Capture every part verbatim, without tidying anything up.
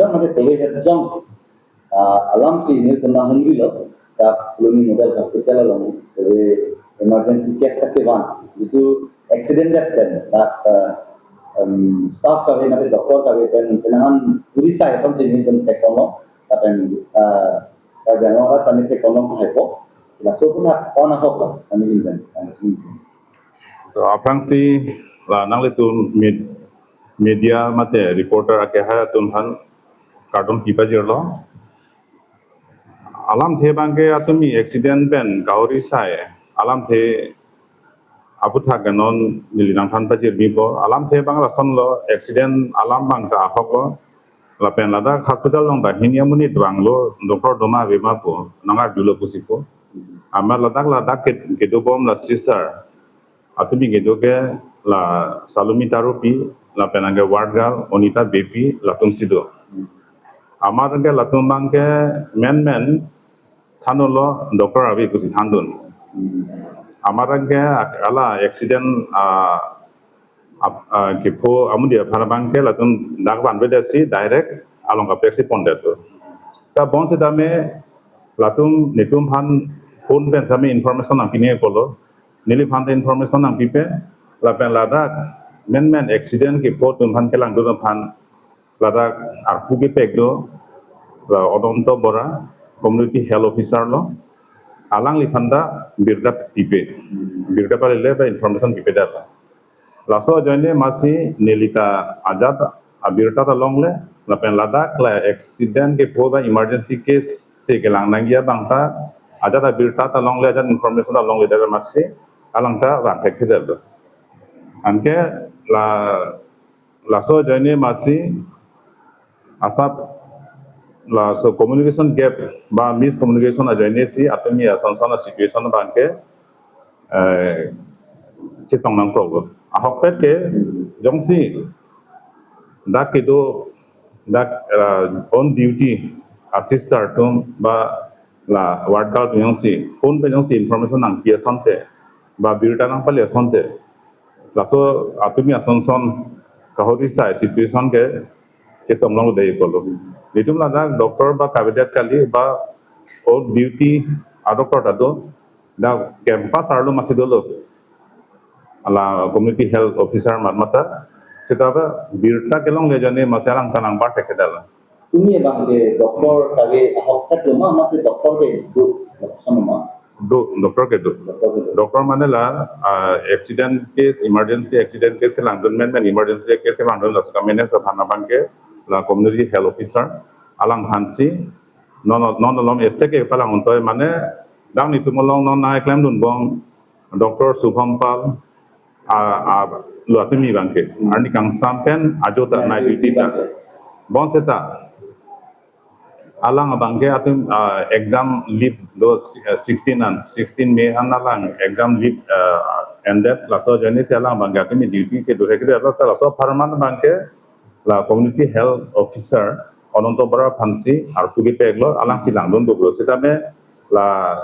Mate kove hejong, ah, alam si nelitum nanghumrilo, dak Phuloni Model Hospital along kove emergency case kachevan, jitu accident det pen, dak, ah, em, staff kave mate doctor kave pen, penang an kuri sai asonsi nelitum theklonglo, lapen, ah, Karbi Anglong arat sani theklong haipo, si laso aphuthak on ahok lo, kami ingkan, kami ingkan. To aphrangsi la nanglitum med-, media mate reporter akehai atum aphan kardom kipajirlo. Alamthe abangke atumi accident pen kahori sai alamthe aphuthak ke non neli nangthan pajirbipo. Alamthe abang lasonlo, accident alam abang ta ahoklo. Lapen ladak hospital along ta hini amonit vanglo, doctor doma ave ma pu, nang-arjulo pusipo. Amat ladak ladak ke, kedobom la sister. Atumi kedo ke la Salome Tarupi, lapen anke ward girl Onita Beypi, latumsi do. Amat anke latum abangke menmen thandunlo, doctor ave pusi thandun. Amat anke ak-, ala accident, ah, ap-, ah, kepho amonit aphan abangke latum dak vanvedetsi direct along kaprek si pondet do. Ta bonsetame latum netum aphan phone pen sami information nangpinepolo. Neliphan ta information nangpipe, lapen ladak menmen accident kepho atum aphan kelangdun aphan ladak arpu kepek do, la Odonto Bora, community health officer lo, alangliphan ta birta pipe, birta palele ba information pipedet. Laso ajoine masi neli ta ajat abirta ta longle, lapen ladak la accident kepho ba emergency case si kelang nangji abang ta ajat abirta ta longle, ajat information ta longledet masi alang ta vang thekthedet. Anke la laso ajoine masi asap laso communication gap ba miscommunication ajoine si atumi ason son a situation abangke, eh, chetong nangkok lo. Ahokpet ke jongsi dak kedo, dak, eh, on duty a sister atum ba la ward girl atum jongsi phone pen jongsi information nangpi asonte ba birta nangpale asonte, laso atumi ason son kahori sai situation ke chetong longledet ikolo. Netum ladak doctor ba kavedet kali ba on duty a doctor ta do, dak campus arlo masi dolo. Ala community health officer mat mata, seta ba birta kelongle ajoine masi alang ta nangbar thekthedet. Tumi abangke doctor kave ahokpet lo ma, mate doctor kedo, doctor lo ma? Do, doctor kedo. Doctor kedo. Doctor mane la, ah, accident case, emergency accident case kelangdun, menmen emergency case kelangdun, laso ka-manage aphan abangke la community health officer, alangphansi non, non alom ese ke palang untoi mane, dak netum along non nangklemdunbom doctor Shubham Pal, a, a, lo atumi abangke. Arni kangsam pen ajo ta night duty ta. Bonseta alang abangke atum, ah, exam leave do, eh, sixteen an, sixteen May an alang exam leave, eh, ended, laso ajoine si alang abangke atumi duty kedo thekthedet lo, ta laso apharman abangke la community health officer Odonto Bora aphansi arpu kepek lo, alangsi langdun duk lo. Setame la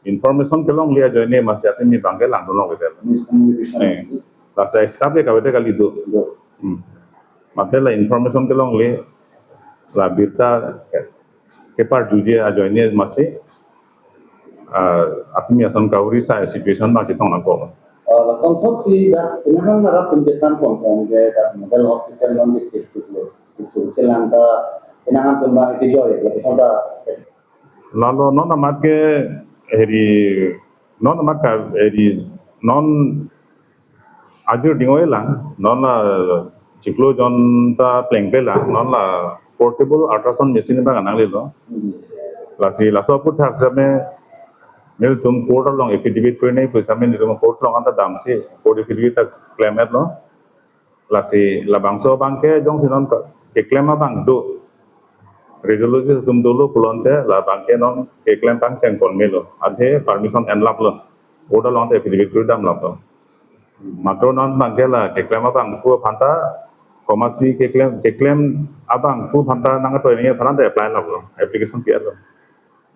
information kelongle ajoine masi atumi abangke langdun longledet. Miscommunication. Eh, laso staff ke kave kali do. Do. Hmm. Mate la information kelongle, la birta ke, keparjuji ajoine masi, ah, atumi ason kahori sai situation abang chetong nangkok. Ah, lason thotsi dak penang an arat atum chethan ponpon ke dak Model Hospital non ke kip kip lo. Isu chelang ta penang an atum abang kejoi, lason ta Lalo non amat ke heri, non amat ka heri, non ajir dingoi lang, non la chiklo jon ta plengple lang, non la portable ultrasound machine abang nanglelo. Hmm. Lasi laso aphuthak same nelitum court along affidavit kuri nangji pu same nelitum court along anta damsi court affidavit ta klem-etlo. Lasi labangso abangke jongsi non ke-, keklem abang do. Radiologist atum dolo pulote labangke non keklem pangcheng pon melo. Athe permission enlaplo. Order along te affidavit kuri damlaplo. Matro non abangke la keklem abangphu aphanta, komatsi keklem, keklem abangphu aphanta nangtoi nangji aphan ta apply laplo. Application pi-etlo.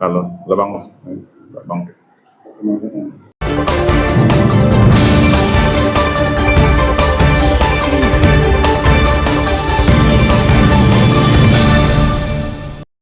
Lalo, labang, labang.